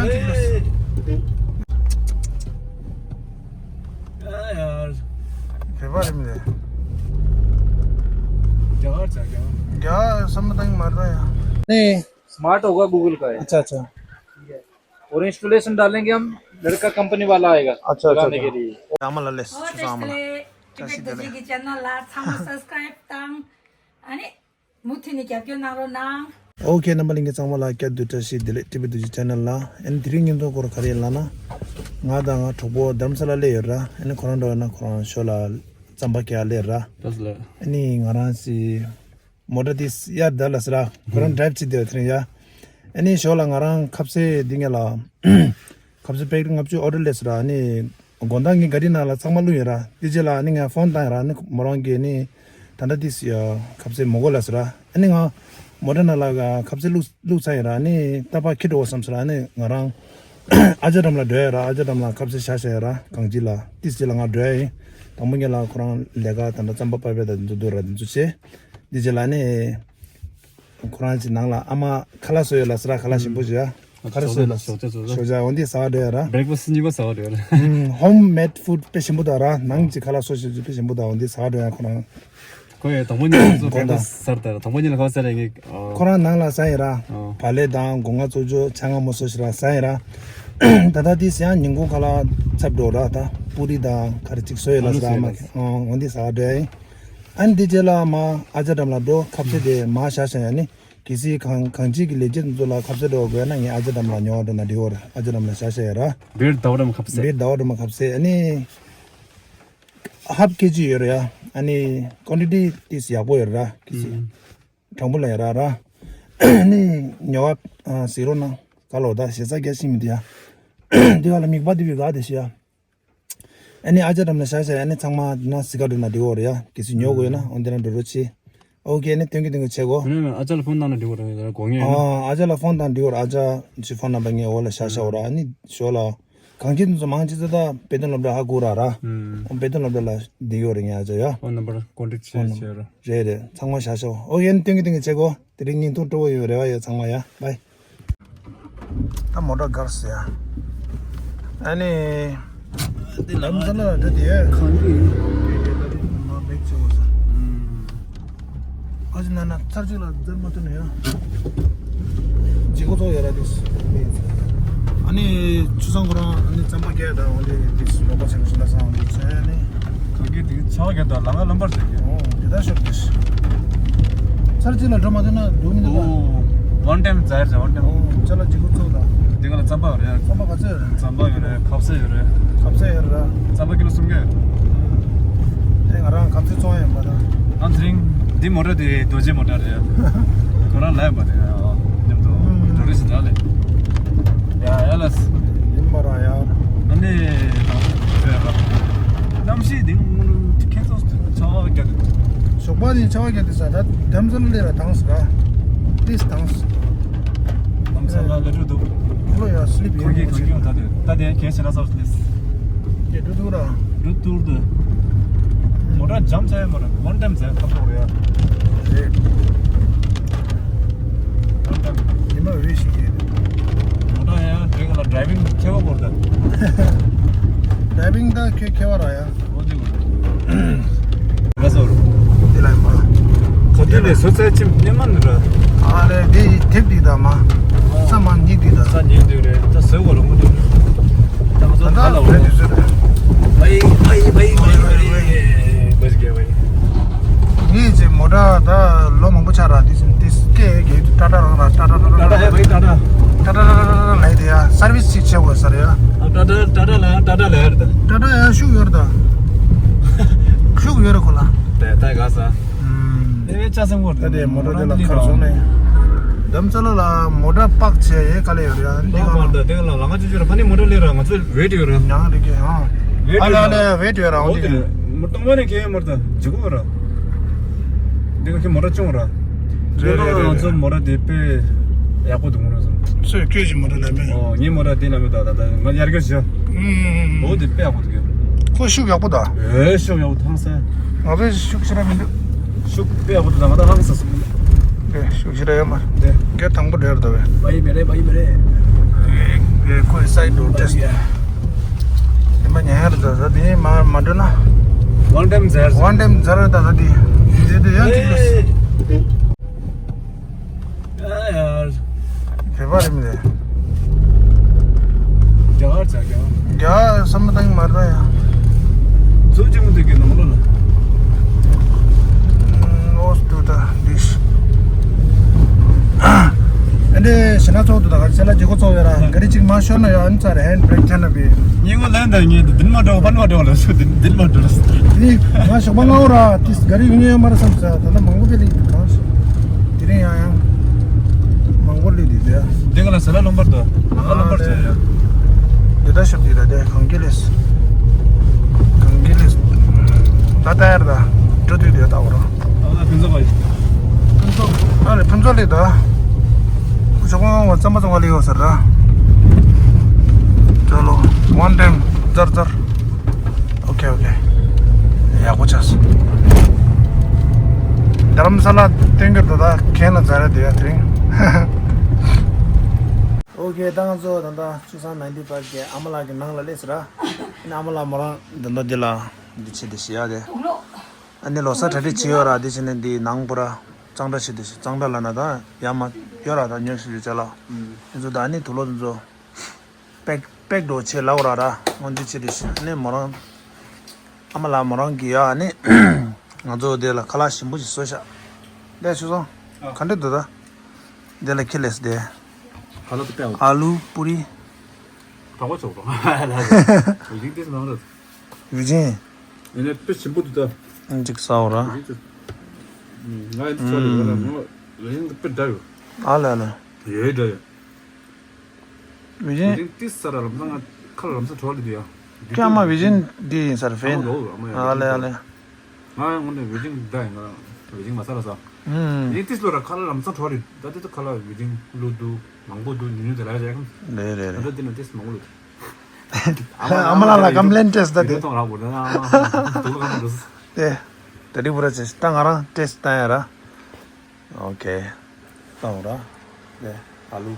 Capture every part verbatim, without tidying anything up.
ཡ་ཡར། བོད་པ་རེད་མི་རེད། རྒྱ་གར་ཆགས། རྒྱ་གར། རྒྱ་གར་བསམ་བློ་བཏང་གི་མ་རེད་ཡ། नहीं। स्मार्ट होगा गूगल का है। अच्छा, अच्छा। और इंस्टॉलेशन डालेंगे हम, लड़का कंपनी वाला आएगा अच्छा, अच्छा, लगाने के लिए। ཚང་མ་ལ་ལེགས། ཆུ་ཚང་མ་ལ། བཀྲ་ཤིས་བདེ་ལེགས། ཅེ་ནལ་ལ་ཚང་མ་སབ་སི་ཀ་རེབ་དང་། ཨ་ནི་མུ་མཐུད་ནས་རྒྱབ་སྐྱོར་གནང་རོགས་གནང་། ཨོ་ཁེ། རྣམ་པ་ལྷན་རྒྱས་ཚང་མ་ལ་བསྐྱར་དུ་བཀྲ་ཤིས་བདེ་ལེགས། ཊི་བི་རྡོ་རྗེ་ཆེ་ནལ་ལ། ཨ་ནི་དེ་རིང་ཉིན་ཐོ་སྐོར་ག་རེ་ཡིན་ལབ་ན། ང་དང་ང་གྲོགས་པོ་རྡ་རམ་ས་ལ་སླེབས་ཡོད་ར། ཨ་ནི་ཁོ་རང་འགྲོ་ཡོད་ན་ཁོ་རང་ཞོར་ལ་རྩམ་པ་སྐྱེལ་སླེབས་ར། ཨ་ནི་ང་རང་སི་མོ་ཊ་དེ་ཡར་བསྡད་ལ་ཟེར་ར། ཁོ་རང་ཌ་རའིབ་བྱེད་བསྡད་ཡོད་དེ་རིང་ཡ། ཨ་ནི་ཞོར་ལ་ང་རང་ཁ་ཟས་འདི་ངེད་ལ། ཁ་ཟས་པེ་ཀེཊ་ལྔ་བཅུ་ཨོ་ཌར་སླེབས་སོང་ར། ཨ་ནི་དགོང་དག་ངའི་ག་རི་ནང་ལ་ཚང་མ་བླུགས་ཡོད་ར། དེ་རྗེས་ལ་ཨ་ནི་ངས་ཕོན་བཏང་ཡོད་ར། ཨ་ནི་མོ་རང་གིས་ཨ་ནི་ད་ལྟ་དེ་ཁ་ཟས་མི་དགོས་ལབ་སོང་ར། ཨ་ནི་ང་མོ་ཊ་ནང་ལ་ཁ་ཟས་བླུགས་བླུགས་ཚར་ཡོད་ར། ཨ་ནི་རྟ་པ་འཁྱེར་འགྲོ་དགོས་བསམ་སོང་ར། ཨ་ནི་ང་རང་ཨ་ཅག་འགྲམ་ལ་འགྲོ་ཡོད་ར། ཨ་ཅག་འགྲམ་ལ་ཁ་ཟས་བཞག་བཞག་ཡོད་ར། གང་ཅི་ལ་དེ་རྗེས་ལ་ང་འགྲོ་ཡ་ཡིན། དང་པོ་ངེད་ལ་ཁོ་རང་ལས་ཀ་ད་ལྟ་རྩམ་པ་པ་ཕ་ད་འདུག་འདུག་ར། དེ་ཚོ་བྱས། དེ་རྗེས་ལ་ཨ་ནི། ཁོ་རང་གི་ནང་ལ་ཨ་མ་ཁ་ལག་བཟོ་ཡོད་ལ་ཟེར་ར། ཁ་ལག་ཞིམ་པོ་ཞིག་ཡ། ཁ་ལག་བཟོ་ཡོད་ལ། ཞོགས་ཇ་བཟོ་ལ། ཞོགས་ཇ་འོ་འདི་ཟ་བ་འགྲོ་ཡ་ར། བྷེ་རེག་ཕ་སི་གཉིས་པ་ཟ་བ་འགྲོ་ཡ་ར། ཧོམ་མེད་ཕུཌ་དཔེ་ཞིམ་པོ་འདུག་ར། ནང་གི་ཁ་ལག་བཟོ་ཞིག་དཔེ་ཞིམ་པོ་འདུག་འོ་འདི་ཟ་བ་འགྲོ་ཡ་ཁོ་རང་། ཁོ་ཡ་དང་པོ་ཉིད་ལ་ཚོ་དགོང་དག་ཟ་ར། དང་པོ་ཉིད་ལ་ཁ་ཟ་ར་ངས། ཁོ་རང་ནང་ལ་ཟ་ཡ་ར། བག་ལེབ་དང་སྒོ་ང་བཙོ་བཅོས་ཆང་ང་མོ་བཟོ་ཞིག་ར་ཟ་ཡ་ར། ད་ལྟ་འདི་ཟ་ཡ་ཉིན་གུང་ཁ་ལག་ཚབ་འགྲོ་ར། ད་པུ་རི་དང་ཁ་རེ་གཅིག་བཟོ་ཡོད་ལ་ཟ་མ་ཁེ། འོ་འདི་ཟ་བ་འགྲོ་ཡ་ཡིན། ཨ་ནི་དེ་རྗེས་ལ་མ་ཨ་ཅག་འགྲམ་ལ་འགྲོ། ཁ་ཟས་དེ་མ་བཞག་བཞག་ཡ་ནི། གལ་སྲིད་གང་གང་ཅིའི་ལས་བྱེད་ཚོ་ལ་ཁ་ཟས་འགྲོ་དགོས་ན་ངས་ཨ་ཅག་འགྲམ་ལ་ཉོ་བ་འགྲོ་ན་འགྲིག་གོ་ར། ཨ་ཅག་འགྲམ་ལ་བཞག་བཞག་ཡ་ར། བེར་ཟླ་བ་འགྲམ་ཁ་ཟས། བེར་ཟླ་བ་འགྲམ་ཁ་ཟས། ཨ་ནི་ཧབ་ཀེ་ཇི་ཡོད་ར་ཡ། ཨ་ནི་ཀོན་ཊི་ཊི་ཏིས་ཡག་པོ་ཡོད་ར། གལ་སྲིད་དྲང་པོ་ལ་ཡ་ར་ར། ཨ་ནི་ཉོ་བ་ཟེར་རོགས་གནང་། ག་ལོ་ད་ཞེ་ས་རྒྱ་ཤིང་མི་འདི་ཡ། འདི་ག་ལ་མིག་པ་འདི་བི་ག་དེ་ཤི་ཡ། ཨ་ནི་ཨ་ཅག་འགྲམ་ལ་བཞག་བཞག་ཨ་ནི་ཚང་མ་ན་སི་ཀ་འགྲོ་ན་འགྲིག་གོ་རེད་ཡ། གལ་སྲིད་ཉོ་དགོས་ཡོད་ན་འོ་འདི་ན་འགྲོ་རོགས་བྱེད། ཨོ་ཁེ། ཨ་ནི་སྟོན་གི་སྟོན་གི་བྱེད་གོ། དེ་ནས་ཨ་ཅག་ལ་ཕོན་བཏང་ན་འགྲིག་གོ་རེད། དགོས་ངེས་ཡོད་ན། ཨ་ཅག་ལ་ཕོན་བཏང་འགྲིག་གོ་ར། ཨ་ཅག་ཅི་ཕོན་ནམ་བར་ངས་འོག་ལ་བཞག་བཞག་འོ་ར། ཨ་ནི་ཞོར་ལ་གང་ཅི་འདི་ཚོ་མང་ཅི་ཚོ་ད་དཔེ་སྟོན་སློབ་གྲྭ་ཧ་གོ་ར་ར། ཨོ་དཔེ་སྟོན་སློབ་གྲྭ་ལ་འགྲིག་གོ་རེད། ངས་ཨ་ཅག་ཡ། ཕོན་ནམ་བར་ཀོན་ཊེག་བྱེད་བྱེད་ར། རེད་རེད། ཚང་མ་བཞག་བཞག་འོ། ཨོ་ཁེ། ཨ་ནི་སྟོན་གི་སྟོན་གི་བྱེད་གོ། དེ་རིང་ཉིན་ཐོ་སྤྲོ་བོ་ཡོད་རེ་བ་ཡོད། ཚང་མ་ཡ་བྷའི། ད་མོ་ཊ་གར་སི་ཡ། ཨ་ནི། འདི་ལམ་ས་ལ་འདི་དེ་གང་གི་མ་བེག་ཆེ་བ་ས། ཨ་ཅི་ན་ན་ཚར་གཅིག་ལ་འཛེར་མ་ཐུབ་ནས་ཡ། ལྗིད་ཁོག་ཚོགས་ཡོད་ར་དེ། ཨ་ནི་ཆུ་ཚང་ཁོ་རང་ཨ་ནི་རྩམ་པ་སྐྱེལ་དང་འོ་དེ་དེ་རོགས་པ་བྱེད་གི་སོང་ལ་སང་འོ་དེ་ཚོ་ཨ་ནི། ག་གི་དེ་ཆ་བ་རྒྱབ་དང་ལ་ང་ལམ་བར་བྱེད་ཀྱི། ཨོ་དེ་ལྟར་ཤོར་དེ། ཚར་གཅིག་ལ་འགྲོ་མ་ཐུབ་ན་འགྲོ་མི་འདུག་ད། ཨོ་ཝན་ཊའིམ་ཛར་ཛར་ཝན་ཊའིམ། ཨོ་ཅ་ལག་ལྗིད་ཁོག་ཚོགས་ད། དེ་ག་ལ་རྩམ་པ་ཡོད་རེད། རྩམ་པ་ག་ཚོད་ཡོད་རེད། རྩམ་པ་ཡོད་རེད། ཁ་ཟས་ཡོད་རེད། ཁ་ཟས་ཡོད་རེད། རྩམ་པ་ཀི་ལོ་སུམ་བརྒྱ་ཡོད་རེད། དེ་ང་རང་ཁ་ཟས་བཙོང་ཡ་ཡིན་པ་ད། ཨ་ནི་དེ་རིང་འདི་མོ་ཊ་དེ་རྡོ་རྗེ་མོ་ཊ་རེད། ཁོ་རང་ལ་ཡིན་པ་དེ་མཉམ་དུ་འགྲོ་རེས་ཞིག་ད་ལེ། ཡ་ཡ་ལ། ཡིན་པ་ར་ཡ། ཨ་ནི་ད་ཚོད་ར། གནམ་གཤིས་འདི་ཁྱེད་ཚོ་ཚ་བ་རྒྱག་གི་འདུག་ཞོགས་པ་ནས་ཆར་པ་བརྒྱབ་དུས་ས་ད་དེ་ཚོ་ལས་ར་དྭངས་ར། པི་ལིས་དྭངས། ལམ་སང་ལ་ལས་འགྲོ་འདུག་ཁོ་ལོ་ཡ་སི་ལིབ་ཡོང་གི་ཡོད་ད་དུས་ད་དེ་གས་ཞེ་ན་སོགས་སི་ལིས། དེ་འགྲོ་འདུག་ར། འགྲོ་འདུག་དུ། མོ་ཊ་འཇམ་ཚ་ཡ་མ་ར་ཝན་ཊའིམ་ཚ་ཡ་ཁ་ཕོག་རེད་ཡ། རེད། ཝན་ཊའིམ། ཉི་མ་འོད་ཞིག་གིས། མོ་ཊ་ཡ་དེ་ག་ལ་ཌ་རའི་བིང་ཁྱད་པར་གོ་ད། ཌ་རའི་བིང་ད་ཁྱོད་ཁྱད་པར་ར་ཡ། ལ་སོར། དེ་ལ་ཡིན་པ། ག་དུས་ནས་བཟོ་ཚད་ཅིག་སྣེ་མ་ནི་ར། ཨ་ལས་དེ་དེབ་འདི་དང་མ། ས་མ་ཉིད་འདི་དང་། ས་ཉིད་འདི་རེད། ད་བཟོ་གོ་ར་མོ་འདི། ད་ང་ཚོ་ད་ད་ལ་བཟོ་འོ་དུས་ཚོད་རེད། བའི་བའི་བའི་བའི་བའི་བའི་བའི་བའི། ངས་ཅིག་མོ་ཊ་ད་ལོ་མང་པོ་ཆགས་ར་དེ་བཞིན་དེ་སྐད་གེ་ཏྲ་ཏྲ་རང་ར་ཏྲ་ཏྲ་ཏྲ་ཏྲ་ཏྲ་ཧེ་བའི་ཏྲ་ཏྲ། ཏྲ་ཏྲ་ཏྲ་ཏྲ་ལས་དེ་ཡ་སར་བིས་ཅིག་བྱེད་དགོས་ས་རེད་ཡ། ཨ་ཏྲ་ཏྲ་ཏྲ་ཏྲ་ལ་ཏྲ་ཏྲ་ལ་ཡར་ད། ཏྲ་ཏྲ་ཡ་ཤུགས་ཡོད་རེད་ད། ཤུགས་ཡོད་རེད་ཁོ་ལ། དེ་ད་ག་ས། ཨེ་ཆ་སེམས་ཁོར་ད་དེ་མོ་ཊ་དེ་ལ་ཁར་སོང་ནས། དམ་ས་ལ་ལ་མོ་ཊ་པག་བྱས་ཡེ་ག་ལེ་ཡོད་རེད་ཡ། འདི་པག་ག་མར་ད་དེ་ག་ལ་ལ་ང་ཅུ་ཅུ་ར་ཕ་ནི་མོ་ཊ་ལེ་ར་ང་ཚོ་ཝེ་ཊི་ཡོད་ར། ཉང་རེད་གི་ཧང་། ཝེ་ཊི་ཨ་ལ་ཡོད་ར། ལ་ཝེ་ཊི་ཡོད་ར་འོ་འོ་དེ་དེ། མོ་ཊ་མོ་ནས་ཁྱེད་མོ་ཊ་ཇི་གོ་ར། འདི་ག་ཁྱེད་མོ་ཊ་ཅུང་ར། རེད་རེད་རེད། ང་ཚོ་མོ་ཊ་དེ་དཔེ་ཡག་པོ་འདུག་མོ་ཊ་ཚོ། སུས་ཁྱོད་ཀྱི་མོ་ཊ་ལ་མེད། ཨོ་ངའི་མོ་ཊ་དེ་ལ་མེད་ད་ད་ད་ང་ཡར་རྒྱས་བྱོས། ཨུམ། འོ་དེ་དཔེ་ཡག་པོ་འདུག་ཁོ་ཤུགས་ཡག་པོ་ད། ཨེ་ཤུགས་ཡག་པོ་ཐང་ས། ང་ཚོའི་ཤུགས་ཆེ་ར་མི་འདུག་ཤུགས་དཔེ་ཡག་པོ་འདུག་ད་ང་ད་ཧང་སང་སོང་། དེ་ཤུགས་ཆེ་ར་ཡོད་མ་རེད། དེ་གེ་དང་པོ་འདྲ་རེད་ད་བས། བའི་མེ་རེ་བའི་མེ་རེ། ཨེ་ ཡག་འདུག་ཊེ་སི་ཊི། དེ་མ་ཉན་ཡར་ད་ད་དེ་མ་མ་འགྲོ་ན། ཝན་ཊའིམ་ཟེར། ཝན་ཊའིམ་ཟེར་ད་ད་དེ། དེ་དེ་ཡང་ཅིག་ལས། ཡ་ཡ། བོད་པ་རེད་མི་རེད། རྒྱ་གར་ཚ་རྒྱ་གར། རྒྱ་གར་བསམ་བློ་བཏང་གི་མ་རེད་ཡ། ཚོ་ཆེན་མོ་དེ་གའི་ནང་ལོགས་ལ། ཨོ་སྟུ་ད་ལིཤ། ཨ་འདྲེ་ཞེ་ན་ཚོགས་འདུ་དང་ག་རེ་ལ་རྗེས་སྐོར་ཚོགས་ཡོད་ར། ག་རེ་གཅིག་མ་ཤོར་ན་ཡང་ཨ་ནི་ཚ་རེ་ཧེན་ཌི་བྷི་རེག་བྱས་ན་བི། ཉིན་གུང་ལན་དང་ཉིན་དུ་འདིར་མ་འགྲོ་ཕར་མ་འགྲོ་ལ་སུ་འདིར་འདིར་མ་འགྲོ་ལ་སུ། དེ་ང་ཞོགས་པ་སྔ་བོ་ར་ཏིས་ག་རེ་ཡོང་ཡོད་མ་རེད་བསམ་ས་ད་ལྟ་མང་པོ་དེ་ལ་ཡིན་གང་ཞིག་དེ་རིང་ཡང་ཡང་མང་པོ་ལུས་འདུག་དེ། འདི་ག་ལ་ཟ་ལ་རློན་པར་དུ་ལ་ལ་རློན་པར་བྱས་ཡ། འདི་ད་ཤོབ་འདི་ལ་དེ་གང་གི་ལས་གང་གི་ལས་ད་ལྟ་ཡར་ད་འགྲོ་དུས་དེ་ལྟ་བ་ར། ཨ་ལ་ཕུན་ཚོགས་པ་ཡིན། ཨ་ལེ་ཕུན་ཚོགས་ལས་ད། ཁོ་ཚོ་ཁོང་བ་རྩམ་པ་ཚོང་བ་ལས་ཡོད་ཟེར་ར། ཅོ་ལོ། ཝན་ཊའིམ་ཛར་ཛར། ཨོ་ཁེ་ཨོ་ཁེ། ཡག་པོ་ཆགས་སོང་། རྡ་རམ་ས་ལ་སྟོན་གྱི་འདུག་ད་ཁྱེད་ལ་ཛར་ར་དེ་ཡ་དེ་རིང་། ཨོ་ཁེ་ད་ང་ཚོ་ད་ལྟ་ཆུ་བཟང་ནའིན་ཊི་ཕའིབ་གི་ཨ་མ་ལགས་ཀྱི་ནང་ལ་སླེབས་སོང་ར། ཨ་ནི་ཨ་མ་ལགས་མོ་རང་ད་ལྟ་འདི་ལ་འདི་བྱེད་དེ་ཞིག་ཡ་དེ། ཨ་ནི་ལོ་གསར་གྲ་སྒྲིག་བྱེད་ཡོད་ར། འདི་བྱས་ནས་འདི་ནང་པུ་ར་གཙང་སྦྲ་བྱེད་དེ་ཞིག་གཙང་སྦྲ་ལ་ན་ད་ཡ་མ་ཡོད་ར། ད་ཉོས་ཞིག་ཡོད་ཅ་ལག་ཨུམ། ཨ་ནི་ཚོ་ད་ཨ་ནི་དུག་ལོག་དེ་ཚོ། པེག་པེག་འགྲོ་ཆེ་ལའོ་ར་ར་འོན་ཏེ་ཆེ་དེ་ཤི་ནས་མོ་རང་ཨ་མ་ལགས་མོ་རང་གི་ཡ་ནི་ང་ཚོ་དེ་ལ་ཁ་ལག་ཞིམ་པོ་ཞིག་བཟོས་ཤག་ལས་ཆུ་སོང་ཨ། ག་འདྲ་འདུག་ད། དེ་ལ་ཁི་ལེས་དེ་ཁ་ལག་དེ་པེ་ཨ་ལུ་པུ་རི། གྲོགས་པོ་ཆོག་གྲོགས་ཡིག་དེ་མང་རེད། ཡུ་ཅིན། ཡིན་ནས་དཔེ་ཞིམ་པོ་འདུག་ད། གཅིག་ཟའོ་ར། ཡུ་ཅིན་དེ། ང་ཡིན་ཚོ་རེད་ང་ལ་ངོ་ཡིན་དེ་དཔེ་འདྲ་ཡོད། ཨ་ལ་ལ། ཡོད་འདྲ་ཡོད། མི་རིང་། ཏིས་ས་ར་ལམ་སང་ཁ་ལ་ལམ་སང་བྲོ་ལི་དུ་ཡ། ཁྱོད་ཨ་མ་བི་ཇིན་འདི་ཡིན་ས་རེད་ཕེན། ཨ་ལེ་ཨ་ལེ། ང་ཡང་ངོ་ནས་བི་ཇིན་འདྲ་ཡིན་ང་བི་ཇིན་མ་ས་ར་ས། ཨུམ། ཡིན་ཏིས་ལོ་ར་ཁ་ལ་ལམ་སང་བྲོ་ལི་ད་དེ་ཚོ་ཁ་ལ་བི་ཇིན་ལུ་དུ་མང་པོ་དུ་ཉུ་ཉུ་དེ་ར་ཡ་ཁམ། རེད་རེད་རེད། ད་དེ་ན་ཏིས་མང་པོ་ལུ། ཨ་མ་ལགས་ལ་ཀམ་པི་ལེན་ཏེས་ད་དེ། ཐོང་ར་བོ་ད་ཨ་མ་དུ་ལ་ཁམ་དུ། དེ། ད་དེ་བུ་ར་ཅེས་ད་ང་རང་ཏེས་ད་ཡ་ར། ཨོ་ཁེ། ཏང་ར། ལེ། ཨ་ལུ།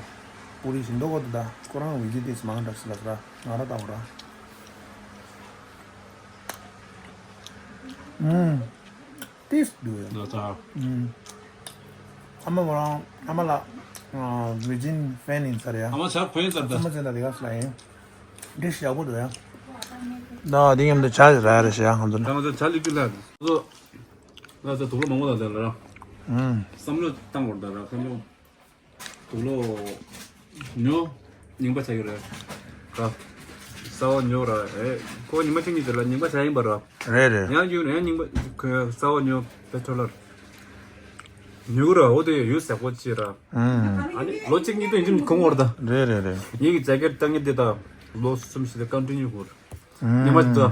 པུ་རི་ཞིག་འདོགས་གོ་འདུག་ད་ཁོ་རང་བི་ཇི་ཏིས་མང་དྲགས་སི་ལ་ར་ང་ར་ཏང་ར། ཨུམ། ཏིས་འདུག་ཡ། ལོ་ཙཱ། ཨུམ། ཨ་མ་མོ་རང་ཨ་མ་ལགས་བི་ཇིན་ཕེན་ཡིན་ས་རེད་ཡ། ཨ་མ་ཆ་ཕེན་ཡིན་ས་རེད་ད། ཨ་མ་ཚེ་ད་དེ་ག་སི་ལ་ཡིན། འདི་ཞག་པོ་འདུག་ཡ། ད་འདི་མཉམ་དུ་ཇ་ར་རེ་ཞིག་ཡ་ང་ཚོ་ད་ང་ཚོ་ཇ་ལི་ཀི་ལ་ང་ཚོ་དུག་ལོག་མང་པོ་དང་ལྡན་ལ་ར། ཨུམ། བསམ་བློ་བཏང་བར་ད་ར་བསམ་བློ། དུག་ལོག་ཉོ། རྙིང་པ་ཆགས་ཀྱི་རེད། ད། གསར་བ་ཉོ་ར་ཨེ། ཁོ་ཉི་མ་གཅིག་གཉིས་དེ་ལ་རྙིང་པ་ཆགས་ཡིན་པ་ར། རེད་རེད། ཡང་རྒྱུ་ཡང་རྙིང་པ་ཁོས་གསར་བ་ཉོ་པེ་ཊོ་ལར། ཉོ་གི་ར་འོ་དེ་ཡོད་ཟེར་གོ་ཅི་ར། ཨུམ། ཨ་ནི་ལོ་གཅིག་གཉིས་དུ་ཡིན་གཅིག་མིན་གོང་བར་ད། རེད་རེད་རེད། ངེད་ཀྱི་ཇེ་ཀེཊ་བཏང་ངེད་དེ་ད། ལོ་གསུམ་བཞི་དེ་ཀོན་ཊི་ནིའུ་གོ་ར། ཨུམ། ཉི་མ་ད།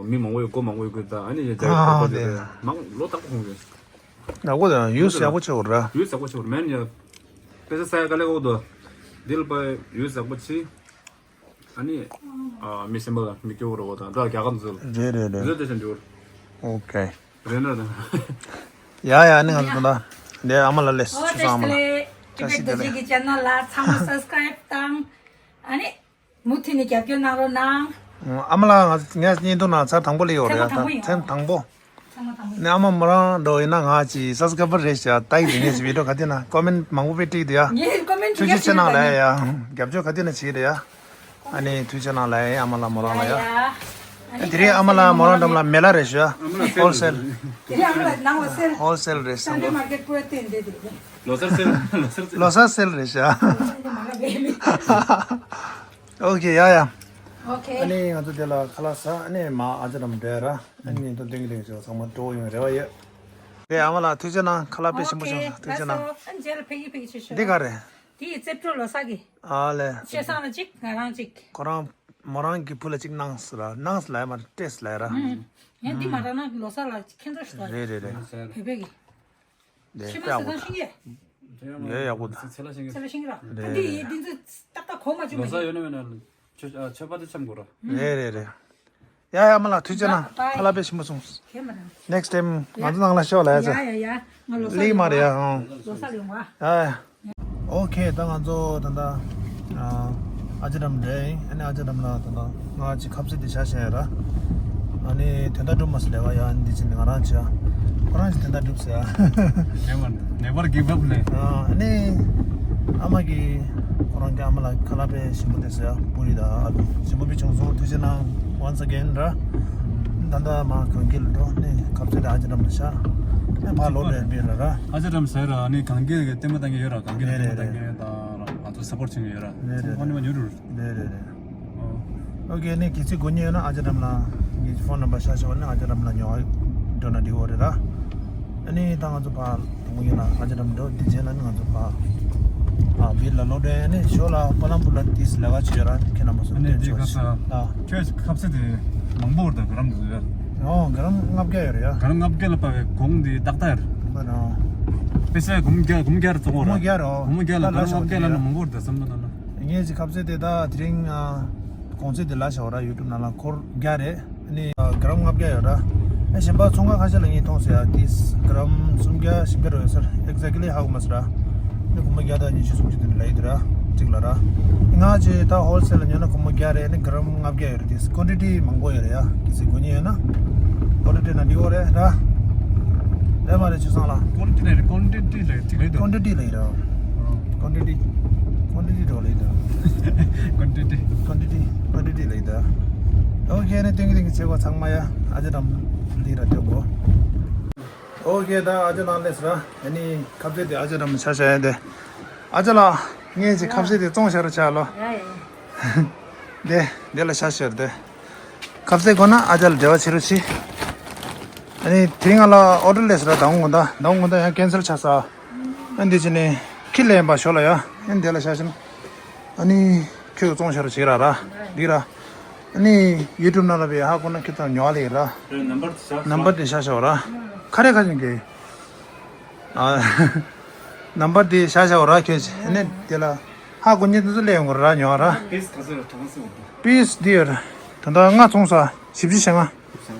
མི་མང་པོ་ཡོད་སྒོ་མང་པོ་ཡོད་དགོས་ད་ཨ་ནི་ཡ་ཇེ་ཀེཊ་ཨ་ད་དེ་དེ་མང་ལོ་དག་པོ་གོང་གི། ཡག་པོ་དང་ཡུལ་ཡག་པོ་ཆེ་བོ་ར། ཡུལ་ཡག་པོ་ཆེ་བོ་མེན་ཡ། དཔེ་ཆ་ས་ཡ་དཀའ་ལས་ཁག་པོ་འདུག་འདི་ལ་པ་ཡུལ་ཡག་པོ་ཆེ། ཨ་ནི། ཨ་མི་སེམས་པ་ལ་མི་སྐྱོ་བོ་ར་བོ་དང་འདྲ་རྒྱ་གར་འཛུལ། རེད་རེད་རེད། འཛུལ་དེ་ཆ་འཇོར། ཨོ་ཁེ། རེད་ན་དང་། ཡ་ཡ་ཨ་ནི་ང་ཚོ་ད། འདི་ཨ་མ་ལ་ལས་ཨོ་ཆུ་ཚང་ཨ་མ་ལ། བཀྲ་ཤིས་བདེ་ལེགས། ཀྱི་ཆེ་ནལ་ལ་ཚང་མ་སབ་སི་ཀ་རབ་དང་། ཨ་ནི། མུ་མཐུད་ནས་རྒྱབ་སྐྱོར་གནང་རོགས་གནང་། ཨ་མ་ལགས་ང་ངས་བརྙན་ཐུང་ནང་ཚར་དང་པོ་ལ་ཡོད་རེད་ཡ། ཚར་དང་པོ་ཡིན། ཚར་དང་པོ། ཚང་མ་དང་པོ་ནས་ཨ་མ་མོ་རང་འགྲོ་ཡིན་ན་ང་ཅི་སབ་སི་ཀ་རབ་རེད་ཤག་ད་ཡིན་ངས་ཅི་བི་ཌི་ཡོ་ག་དེ་ན་ཀོ་མེན་མང་པོ་དཔེ་བྲིས་འདུག་ཡ། ངས་ཀོ་མེན་ཐུགས་རྒྱབ་སྐྱོར་ཆེ་གནང་ལ་ཡ། རྒྱབ་སྐྱོར་ག་དེ་ན་བྱེད་རེད་ཡ། ཨ་ནི་ཐུགས་རྗེ་གནང་ལ་ཡ་ཨ་མ་ལགས་མོ་རང་ལ་ཡ། ཡ་ཡ། དེ་རིང་ཨ་མ་ལགས་མོ་རང་འགྲམ་ལ་མེ་ལ་རེད་ཤག་ཧོལ་སེལ། དེ་རིང་ཨ་མ་ལགས་ནང་ལ་སེལ། ཧོལ་སེལ་རེད་སེམས་པ། མར་ཀེཊ་པུ་ར་བསྟན་དེ་དེ་རེད། ལོ་སར་སེལ་ལོ་སར་སེལ། ལོ་སར་སེལ་རེད་ཤག་མ་ལ་བས་མི། ཨོ་ཁེ་ཡ་ཡ། ཨོ་ཁེ། ཨ་ནི་ང་ཚོ་དེ་ལ་ཁ་ལག་ཟ་ཨ་ནི་མ་ཨ་ཅག་རམ་འདྲ་ར་ཨ་ནི་ཉིན་ཐོ་ཏིང་ཏིང་ཞིག་ཚང་མ་འགྲོ་ཡོང་རེ་བ་ཡོད། དེ་ཨ་མ་ལགས་ཐུགས་རྗེ་གནང་ཁ་ལག་དཔེ་ཞིམ་པོ་བྱུང་ཐུགས་རྗེ་གནང་། ཨ་ནི་རྗེས་ལ་ཕེབས་ཀྱི་ཕེབས་ཀྱི་ཆེ་ཤོས། འདི་ག་རེད། དེ་ཡི་རྩེ་བྲོ་ལོ་གསར་གྱི། ཨ་ལས། ཆེ་སང་ལ་གཅིག་ང་རང་གཅིག་ཁོ་རང་མོ་རང་གི་བུ་ལ་གཅིག་གནང་ཟེར་ར་གནང་ཟེར་ལ་ཡ་མ་རེད་སྤྲད་ཟེར་ལ་ཡ་ར། ཡང་འདི་མ་རག་ན་ལོ་གསར་ལ་ཁྱེད་ཚོ་ཞིག་རེད་རེད་རེད། བོད་པའི་གི། ལས་ཤི་མ་དཔེ་ཟེར་ཨ་ཁུ་ད་ཤིང་གི། ལས་ཡག་པོ་འདུག་ཚེ་ལ་ཤིང་གི། ཚེ་ལ་ཤིང་གི་ར། རེད། ད་འདི་ཡི་འདི་ཚོ་ཏག་ཏག་གོ་མ་བཅུག་ལོ་མ་གསར་ཡོད་ན་མེད་ན་ཆོས་ཨ་ཆོས་པ་དེ་འཆམ་དགོས་ར། རེད་རེད་རེད། ཡ་ཡ་མ་ལགས་ཐུགས་རྗེ་གནང་ཁ་ལག་དཔེ་ཞིམ་པོ་སོང་། ཁྱེད་མ་རང་། ནེགསི་ཊའིམ་ང་ཚོ་ནང་ལ་ཤོག་ལ་ཡ་ཚེ། ཡ་ཡ་ཡ་ང་ལོ་གསར་ལི་མ་རེད་ཡ་ཧང་། ལོ་གསར་ལི་ཡོང་བ། ཡ་ཡ། ཨོ་ཁེ་ད་ང་ཚོ་ད་ལྟ་ཨ། ཨ་ཅག་འགྲམ་རེད། ཨ་ནི་ཨ་ཅག་འགྲམ་ལ་ད་ལྟ་ང་ཅིག་ཁ་ཟས་དེ་བཞག་བཞག་ཡོད་ར། ཨ་ནི་དོན་དག་འགྲུབ་མ་སོང་ལས་ཀ་ཡ། ཨ་ནི་འདི་ཕྱིན་ནས་ང་རང་བྱས། ཁོ་རང་ཅིག་དོན་དག་འགྲུབ་ཟེར་ཡ། Never, never give up ལེ། ཨ་ནི་ཨ་མ་གིས་ཁོ་རང་གི་ཨ་མ་ལ་ཁ་ལག་དཔེ་ཞིམ་པོ་དེ་ཟེར་ཡ། པུ་རི་དང་ཨ་ལུ་ཞིམ་པོ་དཔེ་བྱུང་སོང་། ཐུགས་རྗེ་གནང་། Once again ར། ད་ལྟ་མ་གངས་སྐྱིད་ལ་འགྲོ། ཨ་ནི་ཁ་ཟས་དེ་ཨ་ཅག་འགྲམ་ལ་བཞག། ཨ་ནི་ཕར་ལོག་འགྲོ་ཡ་འབད་ར་ར། ཨ་ཅག་འགྲམ་ཟེར་ར། ཨ་ནི་གངས་སྐྱིད་ཀྱི་ལྟད་མོ་ལྟ་མཁན་ཡོད་ར། གངས་སྐྱིད་ལ་ལྟད་མོ་ལྟ་མཁན་དང་ར་ང་ཚོ་སཔོར་བྱེད་མཁན་ཡོད་ར། ཨ་ནི་ཚང་མ་ནི་མ་ཉོ་རུ། རེད་རེད་རེད། ཨོ། ཨོ་ཁེ། ནི་གལ་སྲིད་དགོས་མཁན་ཡོད་ན་ཨ་ཅག་འགྲམ་ལ་ངའི་ཕོན་ནམ་བར་བཞག་བཞག་པ་ནི་ཨ་ཅག་འགྲམ་ལ་ཉོ་བ་འགྲོ་ན་འགྲིག་གི་རེད་ར། ཨ་ནི་ད་ང་ཚོ་ཕར་དང་པོ་ཉིད་ལ་ཨ་ཅག་འགྲམ་འགྲོ། དེ་རྗེས་ལ་ནི་ང་ཚོ་ཕར་ཨ་བིར་ལ་ལོག་འགྲོ་ཡ། ནི་ཞོར་ལ་པ་ལམ་པུར་ལ་ཏིས་ལས་ཀ་བྱེད་ཡོད་ར། ཁྱེད་རྣམ་པ་ཚོ་ཨ་ནི་སྟོན་དེ་ཆོག་ག་ས། ཨ། ཁྱོད་ཁ་ཟས་དེ་མང་པོ་འོར་ད་ག་རམ་དུ་ཡོད། ཨོ་ག་རམ་ལྔ་བརྒྱ་ཡོད་རེད་ཡ། ག་རམ་ལྔ་བརྒྱ་ལ་དཔག་པའི་གོང་དེ་ཏག་ཏག་རེད། ཨོ་ན། དཔེ་ཆ་སྒོར་མོ་བརྒྱ། སྒོར་མོ་བརྒྱ་རེ་བཙོང་གོ་ར། སྒོར་མོ་བརྒྱ་རེད། ཨོ། སྒོར་མོ་བརྒྱ་ལ་ད་ག་རམ་ལྔ་བརྒྱ་ལ་ནི་མང་པོ་འོར་ད་བསམ་བློ་བཏང་ན། ངས་ཅིག་ཁ་ཟས་དེ་ད་དེ་རིང་ཨ་གོང་ཚད་དེ་ལ་བཞག་པ་ར། ཡུ་ཊུབ་ནང་ལ་སྒོར་བརྒྱ་རེད། ཨ་ནི་ཨ་ག་རམ་ལྔ་བརྒྱ་ཡོད་ར། ཨ་གཞན་པ་ཚོང་ཁང་ཁ་ཤས་ལ་ངས་མཐོང་ཟེར་ཡ། ཏིས་ག་རམ་སུམ་བརྒྱ་བཞི་བརྒྱ་རེ་ཡོད་ས་རེད། ཨེག་ཛེག་ལི་ཧ་གོ་མ་སོང་ར། ཨ་ནི་སྒོར་མོ་བརྒྱ་དང་ཉི་ཤུ་སུམ་ཅུ་དེ་འདྲ་ལ་ཡོད་དེ་ར། གཅིག་ལ་ར། ང་ཅིག་ད་ཧོལ་སེལ་ལ་ཉོས་ན་སྒོར་མོ་བརྒྱ་རེད། ཨ་ནི་ག་རམ་ལྔ་བརྒྱ་ཡོད་རེད། ཏིས་ཀོན་ཊི་ཊི་མང་པོ་ཡོད་རེད་ཡ། གལ་སྲིད་དགོས་མཁན་ཡོད་ན་ཀོན་ཊི་ཊི་ན་འགྲིག་གི་རེད་ར། རེད་མ་རེད་ཆུ་བཟང་ལགས། ཀོན་ཊི་ཊི་ལ་ཡོད་རེད། ཀོན་ཊི་ཊི་ལ་ཡོད་རེད། ཀོན་ཊི་ཊི་ལ་ཡོད་རེད། ཀོན་ཊི་ཊི། ཀོན་ཊི་ཊི་འགྲོ་ལེ་ད། ཀོན་ཊི་ཊི། ཀོན་ཊི་ཊི། ཀོན་ཊི་ཊི་ལེ་ད། ཨོ་ཁེ། ནི་ཏིང་ཏིང་ཆེ་གོ་ཚང་མ་ཡ། ཨ་ཅག་འགྲམ་འདི་ར་ཐོན་གོ། ཨོ་ཁེ། ད་ཨ་ཅག་ནང་ལས་ར། ཨ་ནི་ཁ་ཟས་དེ་ཨ་ཅག་འགྲམ་ཆ་བཞག་ཡ་དེ། ཨ་ཅག་ལགས། ངས་ཅིག་ཁ་ཟས་དེ་བཙོང་བཞག་རོགས་བྱ་ལོ། ཡ་ཡ། དེ་དེ་ལ་ཆ་བཞག་དེ། ཁ་ཟས་དགོས་ན་ཨ་ཅག་ལ་འབྲེལ་བ་བྱེད་རོགས་གྱིས། ཨ་ནི་དེ་རིང་ང་ལ་ཨོ་ཌར་སླེབས་སོང་ར། ཟླ་བ་དགོང་དག་ཟླ་བ་དགོང་དག་ཡང་ཁེན་སལ་ཆགས་སོང་། ཨ་འདི་བྱས་ནས་ཁྱི་ལེན་པ་ཞོར་ལ་ཡ། ཨ་འདི་ལ་བཞག་བྱས་ན། ཨ་ནི་ཁྱོད་ཀྱིས་བཙོང་བཞག་རོགས་བྱེད་ར་ར། འདི་ར། ཨ་ནི་ཡུ་ཊུབ་ནང་ལ་བས་ཧ་གོ་ན་ཁྱོད་ཚོ་ཉོ་བ་ལེ་ར། ནམ་བར་དེ་བཞག་ནམ་བར་དེ་བཞག་ཞོར་ར། ཁ་རེ་ཁ་ཅན་གྱི། ཨ། ནམ་བར་དེ་བཞག་བཞག་ར་ཁྱོད་ཀྱིས། ཨ་ནི་དེ་ལ་ཧ་གོ་མཁན་དེ་ཚོ་སླེབས་ཡོང་གི་ར་ཉོ་ར། པིས་ག་ཚོད་ཡོད་རེད། གྲངས་ག་ཚོད་ཡོད་རེད། པིས་འདི་ཡོད་རེད། ད་ལྟ་ལྔ་བཙོང་ས། བཞི་བཅུ་ཞེ་ལྔ།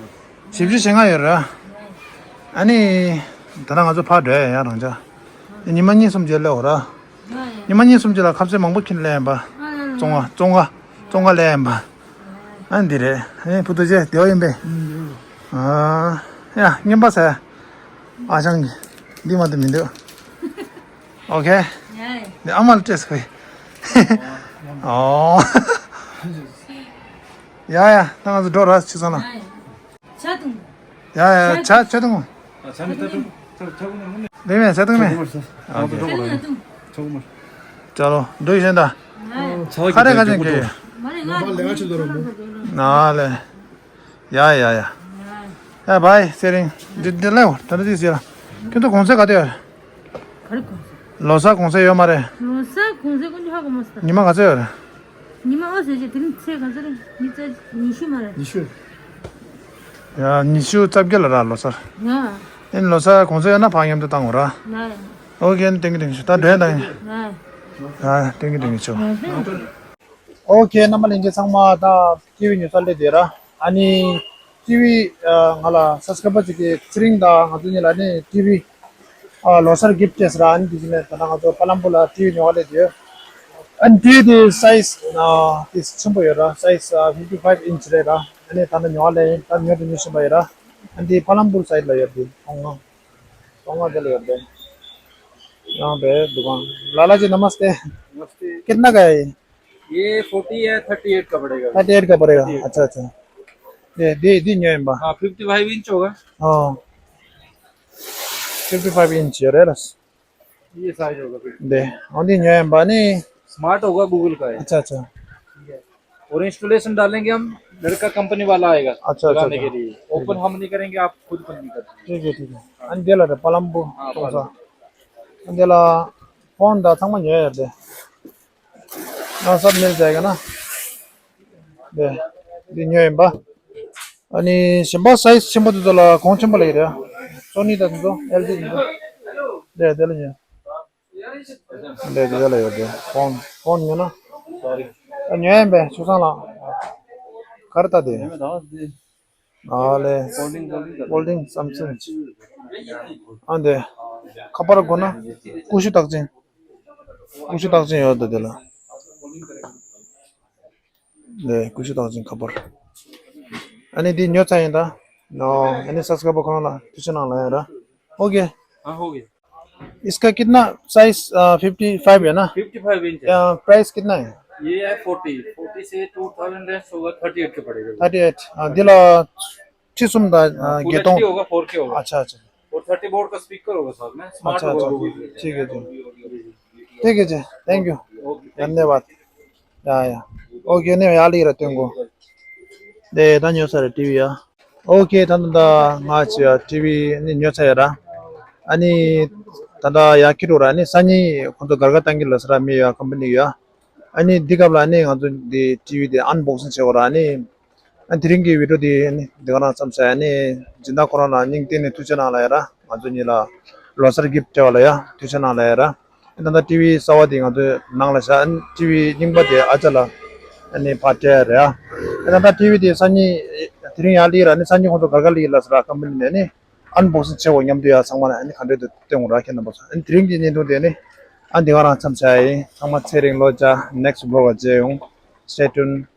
བཞི་བཅུ་ཞེ་ལྔ་ཡོད་རེད། ཨ་ནི་ད་ལྟ་ང་ཚོ་ཕར་འགྲོ་ཡ་ཡ་རང་ཅག་ཉི་མ་གཉིས་གསུམ་རྗེས་སླེབས་འོ་ར། ཉི་མ་གཉིས་གསུམ་རྗེས་ལ་ཁ་ཟས་མང་པོ་ཁྱེར་སླེབས་ཡིན་པ། བཙོང་བ་བཙོང་ག་བཙོང་ག་སླེབས་ཡིན་པ། ཨ་ནི་འདི་རེད། ཨ་ནི་བུ་ཐུགས་རྗེ་ཆེ། བདེ་བ་ཡིན་པས། ཨ་ཡ་རྔན་པ་ཟེར། ཨ་ཞང་གི་འདི་མ་གཏོགས་མི་འདུག་ཨོ་ཁེ། ཡ་ཡ། འདི་ཨ་མ་ལ་སྤྲད་ཟེར་གི། ཨོ། ཡ་ཡ། ད་ང་ཚོ་འགྲོ་ར་ཆུ་ཚང་ལ། ཡ་ཡ། ཇ་འཐུང་། ཡ་ཡ། ཇ་ཇ་འཐུང་། ཇ་མི་འཐུང་། ལེ་མེ་ཇ་འཐུང་མེ། ཨོ་ཁེ། ཇ་འཐུང་། ཅ་ལོ། འགྲོ་ཡི་ཤན་ད། ཁ་རེ་ཁ་ཅན་གྱི། མ་རེད། ང་ལ་ང་ཆུ་འདོར་མོ། ན་ལེ། ཡ་ཡ་ཡ། ཡ་བའི་སེ་རིང་། འདི་འདི་ལེའོ། ད་འདི་ཟེར་ལ། ཁྱོད་ཚོ་གོང་ཚད་ག་དུས་ཡོད། ག་རེ་གོང་ཚད། ལོ་གསར་གོང་ཚད་ཡོད་མ་རེད། ལོ་གསར་གོང་ཚད་ཀུན་ཧ་གོ་མ་སོང་། ཉི་མ་ག་ཚོད་ཡོད་རེད། ཉི་མ་ཨོ་ཟེར་ཅིག་དེ་རིང་ཚེས་ག་ཚོད་རེད། ཉི་ཚེས་ཉི་ཤུ་མ་རེད། ཉི་ཤུ། ཡ་ཉི་ཤུ་རྩ་བརྒྱད་ལ་ར་ལོ་གསར། ཡ། ཨེ་ལོ་གསར་གོང་ཚད་ཡོད་ན་ཕར་མཉམ་དུ་བཏང་དགོས་ར། ཡ་ཡ། ཨོ་ཁེ། ཨེ་ནི་ཏེང་གི་ཏེང་གི་ཤོག་ད་འགྲོ་ཡ་ད་ཡིན། ཡ་ཡ། ཡ་ཏེང་གི་ཏེང་གི་ཤོག་ཡ་ཡ། ཨོ་ཁེ། རྣམ་པ་ལྷན་རྒྱས་ཚང་མ་ད་ཀི་ཝི་ཉོ་ས་སླེབས་བསྡད་ར། ཨ་ནི་ཀི་ཝི་ཨ་ང་ལ་སབ་སི་ཀ་རའི་བར་ཅིག་གིས་ཚེ་རིང་དང་ང་ཚོ་གཉིས་ལ་ནི་ཀི་ཝི་ཨ་ལོ་གསར་གྱིབ་ཊི་སྤྲད་ཟེར་ར། ཨ་ནི་དེ་བཞིན་ནས་ད་ལྟ་ང་ཚོ་པ་ལམ་པུར་ལ་ཀི་ཝི་ཉོ་ག་སླེབས་བསྡད་ཡོད། ཨ་ནི་ཀི་ཝི་དེ་སའི་ཛི་ཨ་དེ་ཆེན་པོ་ཡོད་ར། སའི་ཛི་ཨ་ཕིབ་ཊི་ཕའིབ་ཨིན་ཅི་རེད་ར། ཨ་ནི་ད་ལྟ་ཉོ་ག་སླེབས་ཡིན། ད་ཉོ་དུ་ཉོ་བཞིན་པ་ཡོད་ར། ཨ་ནི་དེ་པ་ལམ་པུར་སའིཌ་ལ་ཡོད་དེ་ཐོང་ང་། ཐོང་ང་དེ་ལ་ཡོད་དེ། ཡང་དེ་དུ་གང་། लाला जी नमस्ते। नमस्ते। कितना का है ये? ये फ़ोर्टी है, थर्टी एट का पड़ेगा। थर्टी एट का पड़ेगा। Thirty eight. अच्छा, अच्छा। ये दे दी न्यू एम्बा। हाँ, फ़िफ़्टी फ़ाइव इंच होगा। हाँ। फ़िफ़्टी फ़ाइव इंच है रेरस। ये साइज होगा फिर। दे। और दी न्यू एम्बा नहीं। स्मार्ट होगा, गूगल का है। अच्छा, अच्छा। ठीक है। और इंस्टॉलेशन डालेंगे हम, लड़का कंपनी वाला आएगा अच्छा, अच्छा, लगाने अच्छा। के लिए। ठीक है। ओपन हम नहीं करेंगे, आप खुद बंद नहीं करना। ठीक है, ठीक है। अंधेला रे पलम्बू हाँ, चौसा। पलम्बू। अंधेला फोन दा थमा न्यू एम्बा। हाँ, सब मिल जाएगा ना। दे, दे न्यू एम्बा। अनि सिम्बा साइज सिम्बा दु दोला कौन सिम्बा ले रहा? सोनी दा दु दो, एलजी दु दो। दे, दे ले न्यू। दे, दे ले दे। फोन, फोन न्यू ना? सॉरी। न्यू एम्बा, सुसाला। करता दे। ཨ་ལེ། ཧོལ་ཌིང་སམ་སུང་། ཨ་འདི། ཁ་པར་དགོས་ན། ཀུ་ཤུ་རྟགས་ཅན། ཀུ་ཤུ་རྟགས་ཅན་ཡོད་དོ་དེ་ལ། ལས་ཀུ་ཤུ་རྟགས་ཅན་ཁ་པར། ཨ་ནི་འདི་ཉོ་ཚར་ཡིན་ད། ཨོ། ཨ་ནི་སབ་སི་ཀ་རའི་བར་ཁོ་རང་ལ་ཐུགས་རྗེ་གནང་ལབ་ཡ་ར། ཨོ་ཀེ། हाँ, हो गया। इसका कितना साइज? फिफ्टी फाइव है ना? फिफ्टी फाइव इंच है। प्राइस कितना है? ये है फोर्टी, फोर्टी से टू थाउजेंड लेस होगा, थर्टी एट के पड़ेगा। Thirty eight. འདི་ལ་ཁྲི་གསུམ་དང་བརྒྱད་སྟོང། हाँ, पूरा थ्री होगा, फोर के होगा। अच्छा, अच्छा। और थर्टी वोट का स्पीकर होगा साथ में, स्मार्ट अच्छा, होगा। अच्छा। ठीक है जी। ठीक है जी। Thank you. ओके, धन्यवाद। या, या। ओके, ने याली र तेंगो। दे, दा न्यू सर टीवी या। ओके, ད་ད་ང་ཅི་ཡ་ཊི་ཝི་ནི་ཉོ་ཚར་ཡ་ར། ཨ་ནི་ད་ད་ཡ་ཁི་རུ་ར་ནི་སང་ཉིན་ཁོང་ཚོ་སྒར་ག་བཏང་གི་ལ་ས་ར་མི་ཡ་ཀམ་པ་ནི་ཡ། ཨ་ནི་འདི་སྐབས་ལ་ནི་ང་ཚོ་འདི་ཊི་ཝི་དེ་ཨན་བོག་སིང་བྱེད་དགོས་ར་ནི། ཨ་དེ་རིང་གི་བི་ཌི་ཡོ་དེ་ནི་འདི་ག་རང་མཚམས་བཞག་ནི། སྦྱིན་བདག་ཁོ་རང་ལ་སྙིང་གཏིང་ནས་ཐུགས་རྗེ་གནང་ལ་ཡ་ར། ང་ཚོ་གཉིས་ལ་ལོ་གསར་གྱིབ་སྤྲད་པ་ལ་ཡ་ཐུགས་རྗེ་གནང་ལ་ཡ་ར། ཨ་ད་ལྟ་ཊི་ཝི་གསར་བ་དེ་ང་ཚོ་ནང་ལ་བཞག་ཨ་ཊི་ཝི་རྙིང་པ་དེ་ཨ་ཅག་ལ་ཨ་ནི་ཕར་སྤྲད་ཡ་རེད་ཨ། ཨ་ད་ལྟ་ཊི་ཝི་དེ་སང་ཉིན་དེ་རིང་ཡར་སླེབས་ར་ནི་སང་ཉིན་ཁོང་ཚོ་སྒར་ག་སླེབས་ལ་ས་ར་ཀམ་པ་ནི་ནས་ནི་ཨན་བོག་སིང་བྱེད་དགོས། མཉམ་དུ་ཡ་ཚང་མ་ལ་ཨ་ནི་ག་འདྲས་འདུག་སྟོན་དགོས་ར་ཁྱེད་རྣམ་པ་ཚོ། ཨ་ནི་དེ་རིང་གི་བརྙན་ཐུང་དེ་ནི་ཨ་འདི་ག་རང་མཚམས་བཞག་ཡིན། ཚང་མ་ཚེ་རིང་ལོ་བརྒྱ། ནེག་སི་ཊི་བི་ལོག་ལ་མཇལ་ཡོང་། Stay tuned.